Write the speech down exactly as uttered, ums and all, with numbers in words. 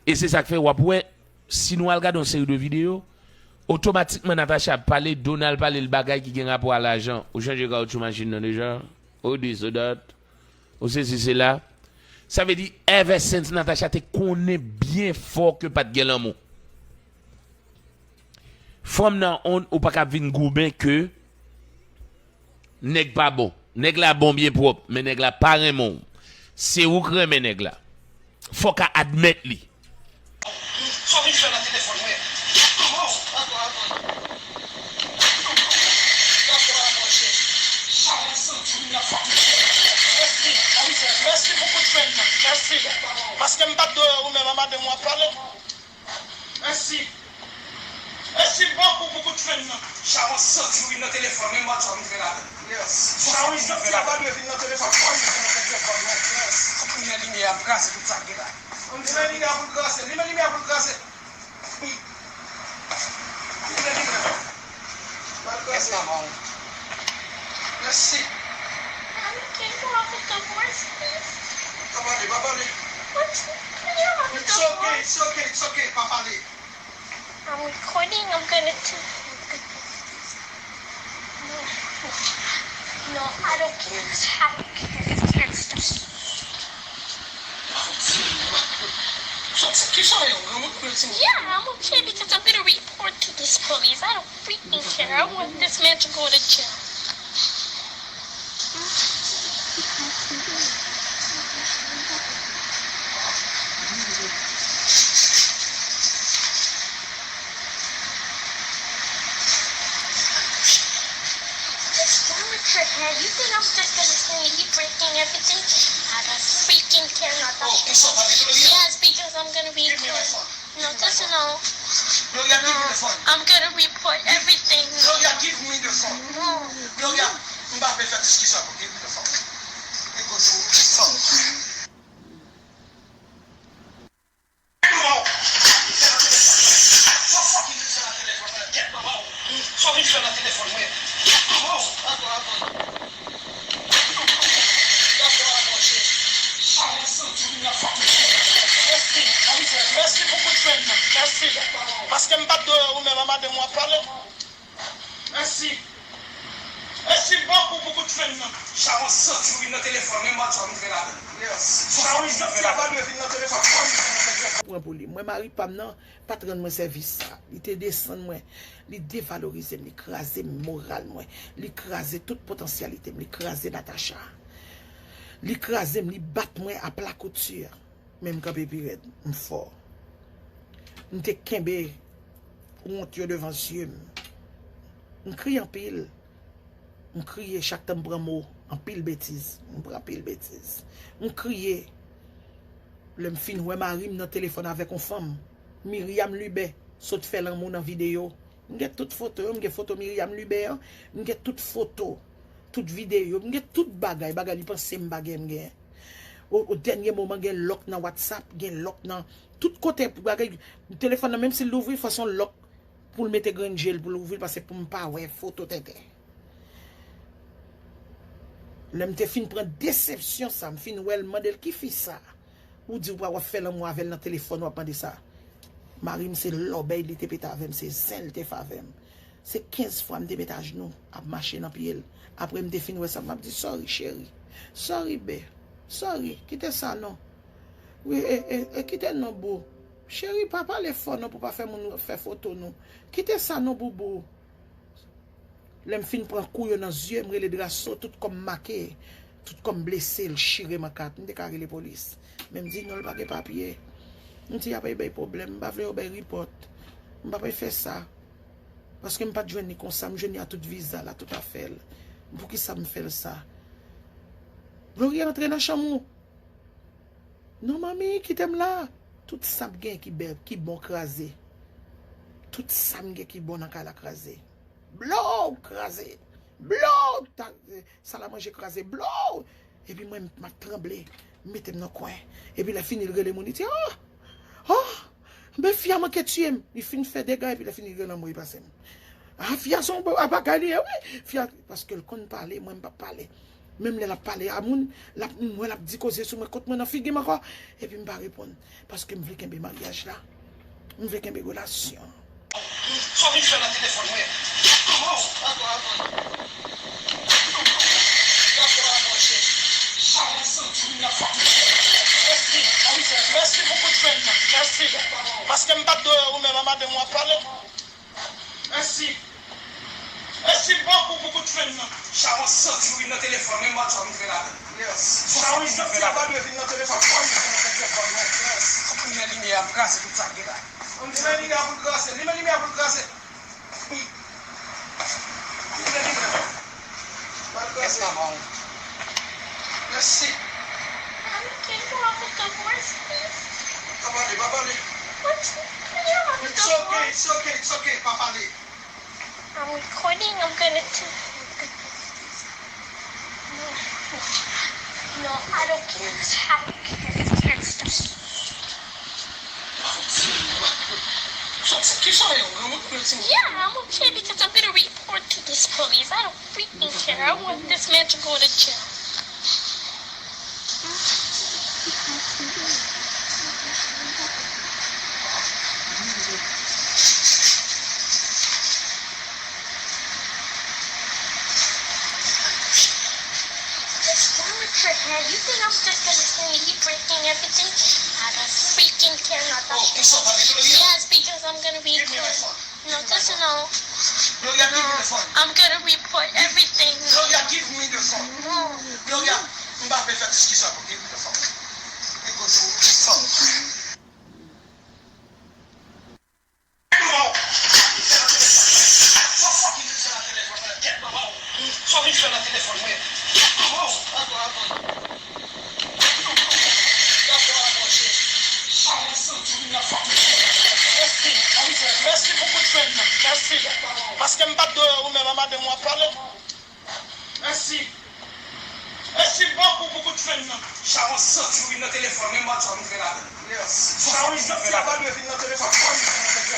E se sa k fè w ap wè, si nou al gade yon seri de videyo, otomatikman Natacha ap pale, Donald pale l bagay ki gen rapò a lajan. Ou chanje kawotchou machin nan deja? Ou dis, ou dat? Ou sesi, sela? Sa vle di, ever since Natacha te konnen byen fò ke pa t gen lanmou. Fanm nan on, ou pa ka vin goumen ke nèg pa bon. Nèg la bon byen pwòp, men nèg la pa renmen w. Se ou k renmen nèg la. Fò w ka admèt li. Sa w vin fè nan telefòn mwen? Atann, atann. Dakò, dakò, cheri. Sa w santi w nan fòm. Mèsi. Mèsi pou kout men nan. Mèsi. Paske m pa t dwe wè ou menm a madanm w ap pale. Mèsi. Mèsi bokou pou kout men nan. Sa w santi w vin nan telefòn mwen, m pa t sa w vin fè ladan. Sa w santi w pa dwe vin nan telefòn mwen. Kounye a limyè ap krase tout sa k gen la. Limyè limyè pou l krase. Limyè limyè pou l krase. Limyè limyè. Pral krase. Mèsi. Daddy, can you off the voice, please? Pa pale, pa pale. What? Can you off the voice? It's okay, it's okay, it's okay. Pa pale. I'm recording. I'm gonna t- No, I don't care. I don't care. It's, it's just. Yeah, I'm okay because I'm gonna report to this police. I don't freaking care. I want this man to go to jail. What's wrong with your head? You think I'm just gonna say you breaking everything? I don't freaking care, Natasha. Yes, because I'm gonna be cool. No, just no. Gloria, give me the phone. I'm gonna report everything. Gloria, give me the phone. No. Gloria, m pa vle fè diskisyon avè w. Give me the phone. Li kote w. Mèsi pou kout men nan. Mèsi. Paske m pa t dwe wè ou menm a madanm w ap pale. Mèsi. Mèsi bokou pou kout men nan. Sa w santi w vin nan telefòn mwen, m pa t sa w vin fè ladan. Sa w santi w pa dwe vin nan telefòn mwen. Pran pou li. Mwen, mari pa m nan pa t rann mwen sèvis sa. Li te desann mwen. Li devalorize m. Li kraze moral mwen. Li kraze tout potansyalite m. Li kraze Natacha. Li kraze m. Li bat mwen a pla kouti. Men m kanpe pi rèd. M fò. M te kenbe wont yo devan zye m. M kriye anpil. M kriye chak tan m pran mo. Anpil betiz. M pran anpil betiz. M kriye. Lè m fin wè mari m nan telefòn avèk yon fanm. Myriam Lubin sot fè lanmou nan videyo. M gen tout foto yo, m gen foto Myriam Lubin an, m gen tout foto, tout videyo, m gen tout bagay, bagay li panse m pa gen, m gen. O, o dènye moman, gen lòk nan WhatsApp, gen lòk nan tout kote, bagay, telefòn nan, menm si l louvri, fò se yon lòk pou l mete grenn je l, pou l ouvri l, paske pou m pa wè foto tenten. Lè m te fin pran desepsyon sa, m fin wè l, m mande l, "Ki fi sa?" Ou di w pa w ap fè lanmou avè l nan telefòn, w ap mande sa. Mari m se lòbèy li te pete avè m, se zen li te fè avè m. Se kenz fwa m te met ajnou, ap mache nan pye l. Apre m te fin wè sa, m ap di, "Sorry, cheri. Sorry, bae. Sorry, kite sa non. Wi, e, e, e kite non, boo. Cheri, pa pale fò non pou pa fè moun fè foto nou. Kite sa non, boubou." Lè m fin pran kou yo nan zye, m rele Drasso, tout kò m make, tout kò m blese, l chire m an kat. M te ka rele polis. Men m di non, l pa gen papye. M di y ap bay pwoblèm, m pa vle yo bay ripòt. M p ap fè sa. Paske m pa t jwenn li konsa, m jwenn li a tout viza l, a tout afè l. Poukisa m fè l sa? Gloria, antre nan chanm ou. Non, manmi, kite m la. Tout sa m gen ki bèl, ki bon kraze. Tout sa m gen ki bon nan kay la kraze. Blow! Kraze. Blow! Ta, salamanje kraze. Blow! Epi mwen, m ap tranble. M mete m nan kwen. Epi lè fini, l rele moun, li di, "Oh! Oh! Ben, fi a manke tiye m." Li fin fè dega, epi lè fini, l rele anmwey pase m. Ah, fi a se yon bon bagay li ye, wi. Fi a, paske l konn pale, mwen, m p ap pale. Menm lè l ap pale a moun, l ap, m wè l ap di koze sou mwen, kot mwen nan figi m ankò, epi m pa reponn. Paske m vle kenbe maryaj la. M vle kenbe relasyon. Sa w vin fè nan telefòn mwen? Atann, atann. Dakò, dakò, cheri. Sa w santi w nan fòm. Mèsi, mèsi pou kout fen nan. Mèsi. Paske m pa t dwe wè ou menm a madanm w ap pale. Mèsi. Mèsi bokou pou kout fen nan. Sa w santi w vin nan telefòn mwen, m pa t sa w vin fè ladan. Sa w santi w pa dwe vin nan telefòn mwen. Limen limyè a pou l kraze tout sa k gen la. Limen limyè a pou l kraze. Limen limyè a pou l kraze. Mèsi. Mèsi. Mommy, can you go off with the horse, please? Pa pale, pa pale. What? Can you go off with the horse? It's okay, it's okay, it's okay, pa pale. I'm recording, I'm gonna t- No, I don't care. I don't care. It's just Yeah, I'm okay because I'm gonna report to this police. I don't freaking care. I want this man to go to jail. What's wrong with your head? You think I'm just gonna say you breaking everything? I don't freaking care. Yes, because I'm gonna be cool. No, just no. Gloria, give me the phone. I'm gonna report everything. Gloria, give me the phone. No. Gloria, m pa vle fè diskisyon avè w. Give me the phone. Mèsi pou kout fen nan. Mèsi. Paske m pa t dwe wè ou menm a madanm w ap pale. Mèsi. Mèsi bokou pou kout fen nan. Sa w santi w vin nan telefòn mwen, m pa t sa w vin fè ladan. Sa w santi w pa dwe vin nan telefòn mwen.